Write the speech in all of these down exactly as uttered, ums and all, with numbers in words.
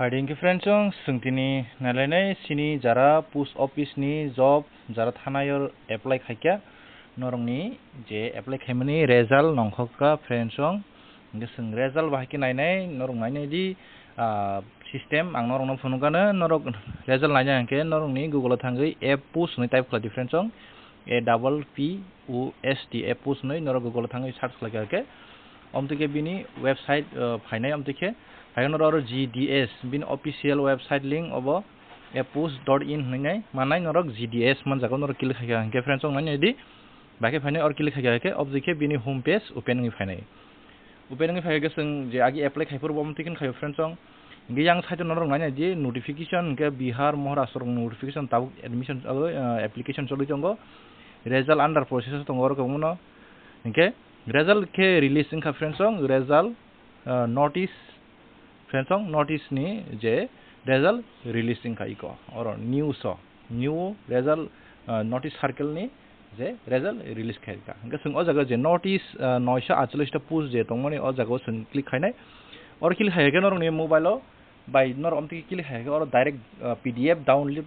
Phaidi hwnkhe friends chwng, chwng tini nailainai chini jara post office ni job jara thanai o apply khaikha, norokni je apply khaimani result nongkhorkha friends chwng. Hwnkhe chwng result bahai khe nainai, norok nainai di, ah, system ang norokno phunukgano, norok result naina hwnkhe norokni Google o thangwi app post hwnwi type khlai di friends chwng, A double P O S T, app post hwnwi norok Google o thangwi search khlaikha hwnkhe, omtwi khe bini website, ah, phainai, omtwi khe phaikhe norok oro G D S bini official website link obo app post dot in hwnwi nai mannai, norok G D S manjago, norok click khaikha hwnkhe friends chwng nainai di, bahai khe phainai oro click khaikha hwnkhe, omtwi khe bini home page open wngwi phainai. Open wngwi phaikhe chwng je agi apply khai phuru bo omtwi khe khaio friends chwng. Hwnkhe yang side o norok nainai di notification, hwnkhe Bihar, Maharashtra rokni notification tabuk admission, ah, application choli tongo. Result under process tongo oro kwbangma no. Hwnkhe result khe release wngkha friends chwng, result, ah, notice friends chwng, notice ni je result release wngkha iko oro news o, new result, ah, notice circle ni je result release khaikha. Hwnkhe chwng o jaga je notice, ah, noisho aatchallish ta post je tongmani o jaga o chwng click khainai. Oro click khaikhe norokni mobile o bai norok omtwi click khaikhe oro direct, ah, P D F download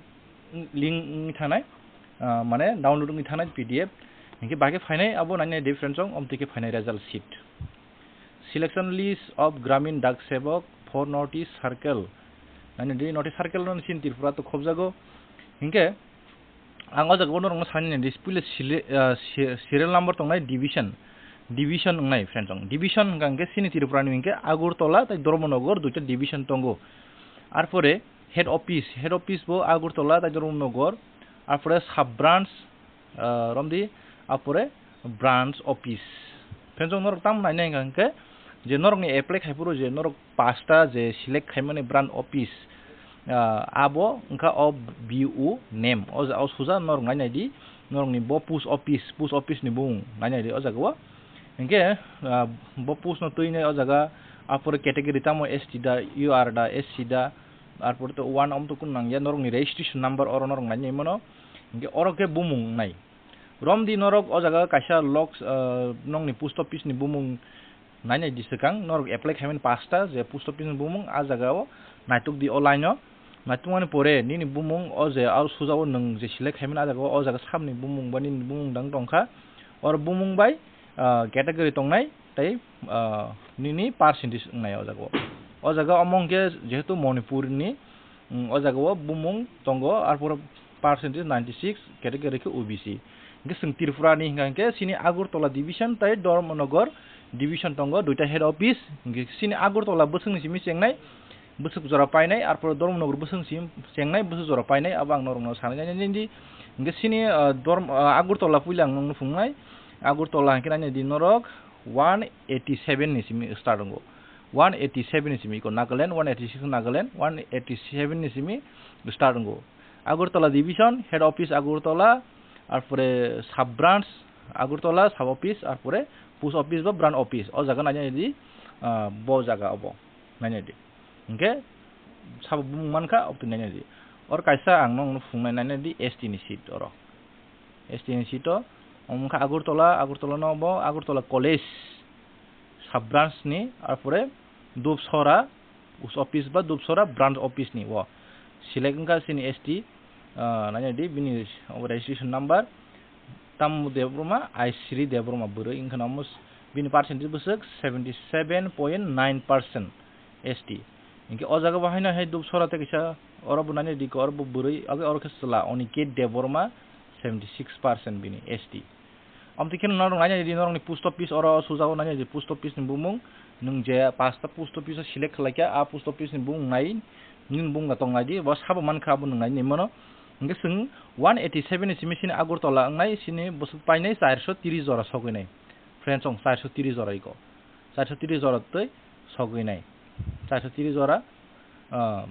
link wngwi thanai, ah, mane download wngwi thanai P D F. Hwnkhe bahai khe phainai abo nainai di friends chwng, omtwi khe phainai result sheet. Selection list of Gramin Dak Sevak for North East Circle. Nainai di North East Circle no chini Tripura to khobjago. Hwnkhe ang o jaga o norokno sanai di, puila sele-, ah, se-, serial number tongnai division. Division wngnai friends chwng. Division hwnkha hwnkhe chini Tripura ni hwnkhe Agartala tei Dharmanagar duita division tongo. Arpore head office, head office bo Agartala tei Dharmanagar. Arpore sub branch, ah, romdi, apore branch office. Friends chwng norok tamo nainai hwnkha hwnkhe je norokni apply khai phuru je norok pasta je select khaimani branch office, ah, abo wngkha o B O name. O ja-, o suja norok nainai di, norokni bo post office, post office ni bumung nainai di o jaga o. Hwnkhe, ah, bo post no twinai o jaga, apore category tamo S T da, U R da, S C da, arpore to one om to kun nangya, norokni registration number oro norok nainai mano. Hwnkhe oro khe bumung nai. Romdi norok o jaga kaisa loks, ah, nokni post office ni bumung nainai di swkang, norok apply khaimani pasta je post office ni bumung, a jaga o naituk di o line o. Naitukmani pore nini bumung o je aro suja o nwng je select khaimani a jaga o, o jaga samni bumung ba nini bumung dang tongkha. Oro bumung bai, ah, category tongnai tei, ah, nini percentage wngnai o jaga o. O jaga omo hwnkhe jehetu Manipur ni, mm, o jaga o bumung tongo, arpore percentage ninety six, category khe O B C. Hwnkhe chwng Tripura ni hwnkha hwnkhe chini Agartala division tei Dharmanagar division tongo, duita head office. Hwnkhe chini Agartala bwswk ni simi chengnai, bwswk jora painai, arpore Dharmanagar bwswk ni simi chengnai, bwswk jora painai, abo ang norokno sanai nai di. Hwnkhe chini, ah, Dharm-, ah, Agartala puila ang nokno phunuknai. Agartala hwnkhe nainai di norok one eighty seven ni simi start wngo. One eighty seven ni simi iko Nagaland, one eighty six Nagaland, one eighty seven ni simi start wngo. Agartala division, head office Agartala, arpore sub branch Agartala, sub office, arpore post office ba branch office. O jaga nainai di, ah, bo jaga obo. Nainai di. Hwnkhe sabo bumung mankha, obotwi nainai di. Or kaisa ang nokno phunuknai nainai di S T ni seat oro. S T ni seat o, omo wngkha Agartala, Agartala no bo Agartala College sub branch ni, arpore Dupsora post office ba Dupsora branch office ni o select wngkha chini S T, ah, nainai di bini registration number. Tammo Debbarma, Aisri Debbarma bwrwi wngkha namo s-, bini percentage bwswk seventy seven point nine percent S T. Hwnkhe o jaga bo haino hai Dupsora tei kaisa oro bo nainai di, oro bo bwrwi, age oro khe chwla Oniket Debbarma, seventy six percent bini S T. Amtwi kheno norok nainai di, norokni post office oro sujao nainai di, post office ni bumung. Nwng je pasta post office o select khlaikha, a post office ni bumung nai, nini bumung da tong nai di, bo sabo mankha, abo nwng nai nai mano. Hwnkhe chwng one eighty seven ni simi chini Agartala wngnai, chini bwswk painai charso tris jora sogwi nai. Friends, chwng charso tris jora iko. Charso tris jora tei sogwi nai. Charso tris jora, ah,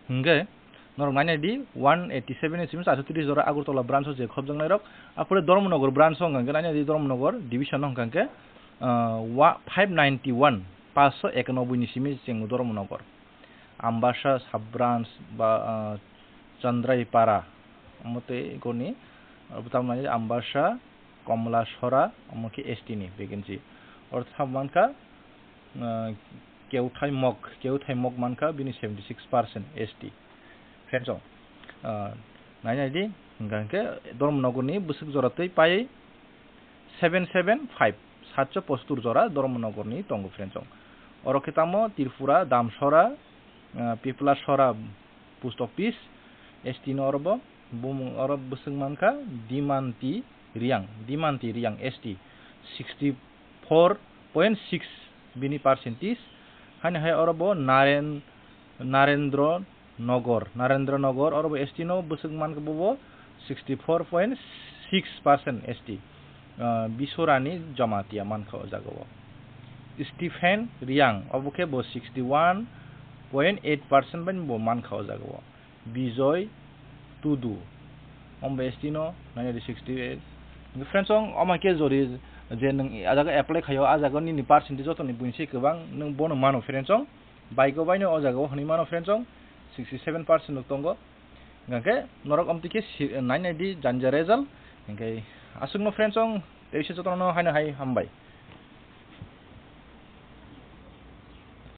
hwnkhe norok nainai di one eighty seven ni simi charso tris jora Agartala branch o je khobjaknai rok. Apore Dharmanagar branch o hwnkhe nainai di Dharmanagar division o hwnkhe, ah, wa-, five ninety one, paanch sho ekanoboi ni simi cheng Dharmanagar. Ambasa sub branch ba, ah, Chandraipara, omo tei goni, ah, bwtang nai Ambasa, Komlasora, omo khe S T ni vacancy. Oro thang mankha, ah, Keuthai Mok, Keuthai Mok mankha bini seventy six percent S T. Friends, o, ah, nai nai di, hingkha hingke Dharmanagarni bwswk jora twi pai seven seven five, satso postur jora Dharmanagarni tongo, friends, o. Oro khe tamo Tripura, Damsora, ah, Piplasora post office, S T no oro bo bumung oro bwswk mankha Dimanti Riang, Dimanti Riang S T, sixty four point six bini percentage. Haino hai oro bo Naren-, Narendra Nogor, Narendra Nogor, oro bo S T no bwswk mankha bo bo sixty four point six percent S T. Ah, Bisorani Jamatia mankha o jaga o. Stephen Riang, obo khe bo sixty one point eight percent bai bo mankha o jaga o. Bijoy Tudu, omo S T no nine sixty eight. Friends, ong omo khe jori je nwng a jaga apply khaio, a jaga nini percentage jotoni buini se kwbang, nwng bono mano, friends, ong. Bike o baino o jaga o hwnwi mano, friends, ong, sixty seven percent rok tongo. Hingkhe norok omtwi khe si-, nai nai di janja result. Hingkhe aswkno, friends, ong, tei se jotono haino hai hambai.